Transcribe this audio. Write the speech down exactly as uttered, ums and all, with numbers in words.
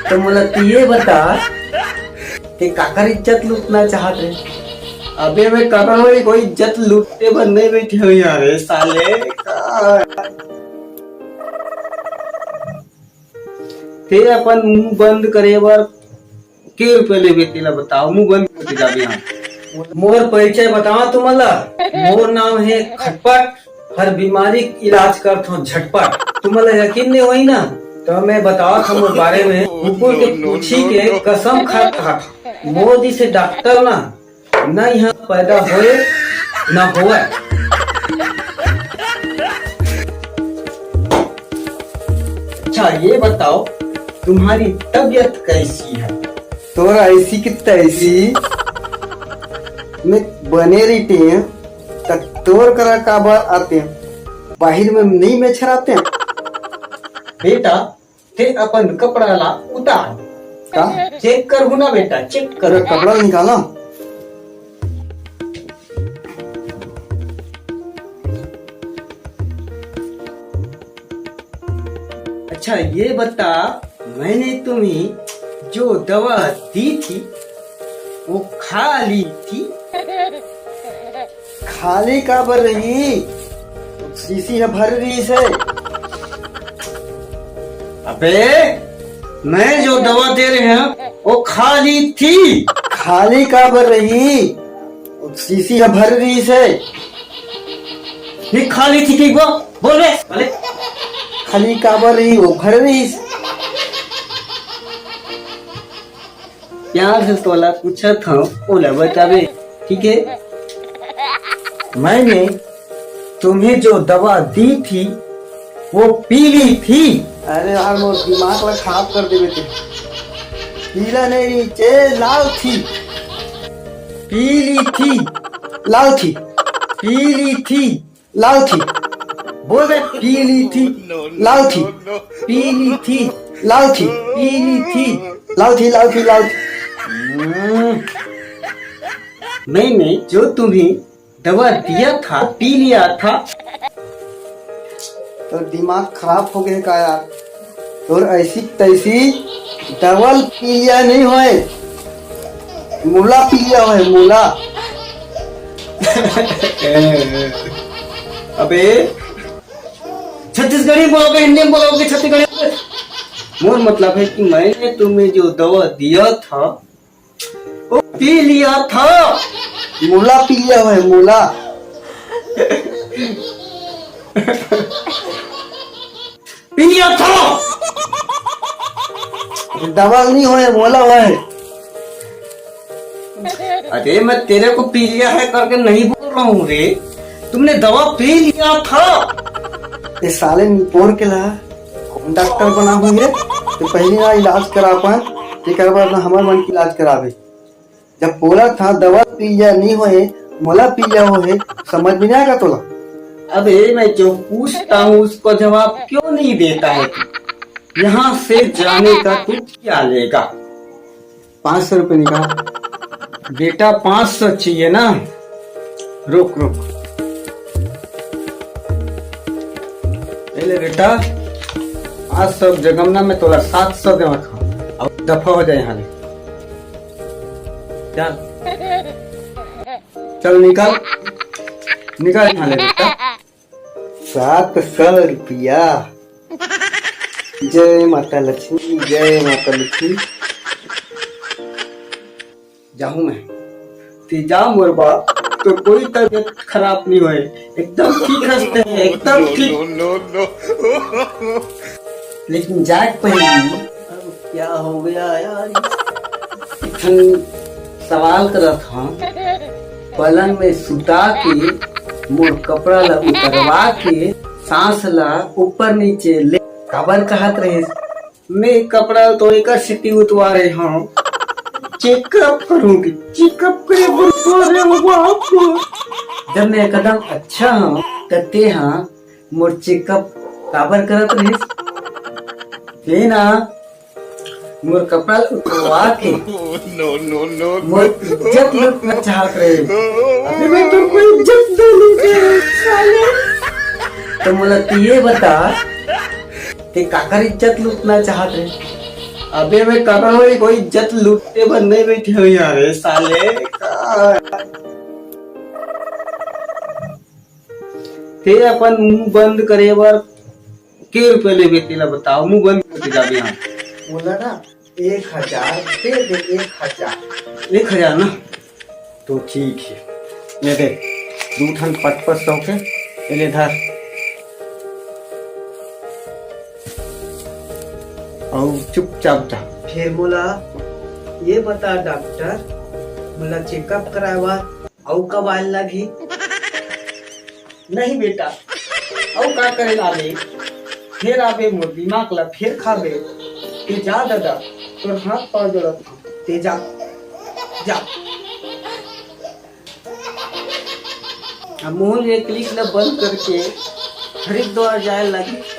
तो मोला तू ये बता, ते काकर इज्जत लूटना चाहत रहे? अबे मैं काकर वाली कोई इज्जत लूटे बर नहीं बैठे हूँ यार, ए साले का। ते अपन मुंह बंद करे बर के रुपया लेबे, तेला बताओ, मुंह बंद करके जाबे हम। मोर परिचय बतावा तुमला, मोर नाम है खटपट, हर बीमारी के इलाज करत हूँ झटपट। तुमला यकीन नहीं होई ना, तो मैं बतावत हूँ मोर बारे में। कुकुर के पूछी के कसम खा खा, मोर जैसे डॉक्टर ना, ना यहाँ पैदा होए, ना होए। अच्छा, ये बताओ, तुम्हारी तबीयत कैसी है? तोर ऐसी की तैसी में बने रहिते हैं, त तोर करा काबर आते हैं? बाहिर में नहीं में छराते हैं। बेटा, ते अपन कपड़ा ला उतार। का? चेक करहूं ना बेटा, चेक कर। अरे, कपड़ा निकाला। अच्छा, ये बता, मैंने तुम्हें जो दवा दी थी, वो खा ली थी? खाली काबर रही? शीशी ह भर रही से। अबे, मैं जो दवा दे रहे हैं, वो खाली थी। खाली काबर रही? शीशी ह भर रही से। ये खाली थी कि वो? बोल बे, बोले। खाली काबर रही, वो भर रही। प्यार से तोला पूछत हूँ, ओला बताबे, ठीक है? मैंने तुम्हें जो दवा दी थी, वो पी ली थी। अरे यार, मोर दिमाग ला खराब कर देबे ते। पीला नहीं रही, चे लाल थी। पी ली थी। लाल थी। पी ली थी। लाल थी। बोल बे, पी ली थी। लाल थी। पी ली थी। लाल थी। पी ली थी। लाल थी, लाल थी, लाल थी। हम्म। मैंने जो तुम्हें दवा दिया था, पी लिया था। तो दिमाग खराब हो गए का यार? तोर ऐसी तैसी दवा पी लिया नहीं होए, मोला पी लिया होए, मोला। अबे, छत्तीसगढ़ी बोलोगे, हिंदी में बोलोगे, छत्तीसगढ़ी? मोर मतलब है कि मैंने तुम्हें जो दवा दिया था, वो पी लिया था। मोला पी लिया है, मोला। पी लिया था। दवा नहीं होए, मोला होए। अरे, मैं तेरे को पी लिया है करके नहीं बोल रहा हूँ रे, तुमने दवा पी लिया था। ये साले निपोर के ला कौन डॉक्टर बना हुई है? तो पहली ना इलाज करा अपन, तेकर बाद ना हमर मन के इलाज कराबे। जब बोला था दवा पिया नहीं होए, मोला पिया होए, समझ में नहीं आएगा तोला? अबे, मैं जो पूछता हूँ उसको जवाब क्यों नहीं देता है तू? यहाँ से जाने का तू क्या लेगा? पाँच सौ रुपये निकाल। बेटा, पाँच सौ चाहिए ना? रुक, रुक। ये ले बेटा, पाँच सौ जगह ना मैं तोला सात सौ देवा खाऊं। अब दफा हो जाए यहाँ ले। चल। चल निकल। निकल यहाँ ले बेटा। सात सौ रुपया। जय माता लक्ष्मी, जय माता लक्ष्मी। जाहूं मैं। ते जा मोर बाप, तो कोई तबीयत खराब नहीं होए, एकदम ठीक हंसते हैं, एकदम ठीक। No, no, no, no। लेकिन जाए के पहले अब क्या हो गया यार? इथन सवाल करत हूँ, पलंग में सुता के मोर कपड़ा ला उतरवा के सांस ला ऊपर नीचे ले काबर कहत रहे? मैं कपड़ा तो एकर सेती उतवारे हंव, चेकअप करूंगी, चेकअप करे बर बोल रहे हो बाप को। जब मैं एकदम अच्छा हंव, त ते हा मोर चेकअप काबर करत रहिस? ते ना मोर कपड़ा उतरवा के No, no, no, no। मोर इज्जत लूटना चाहत रहे। अबे मैं तो कोई इज्जत नहीं लूटे साले। तो मोला तू ये बता, ते काकर इज्जत लूटना चाहत रहे? अबे मैं कहाँ हूँ, कोई इज्जत लूटे बर नहीं बैठे हो यहाँ रे साले। का? ते अपन मुंह बंद करे बर के रुपया लेबे, तेला बताओ, मुंह बंद करके जाबे यहाँ। बोला ना, एक हजार दे दे, एक हजार। एक हजार ना? तो ठीक है, ये दे, दू ठन पचपच सौ के, ये ले धर। अउ चुपचाप जा। फिर मोला ये बता डॉक्टर, मोला चेकअप कराए बर अउ कब आए लगही? नहीं बेटा, अउ का करे आबे? फिर आबे मोर दिमाग ला फिर खाबे। ते जा दादा, तोर हाथ पाँव जोड़त हूँ, ते जा, जा। अब मोहन ये क्लिक ला बंद करके हरिद्वार जाए लगी।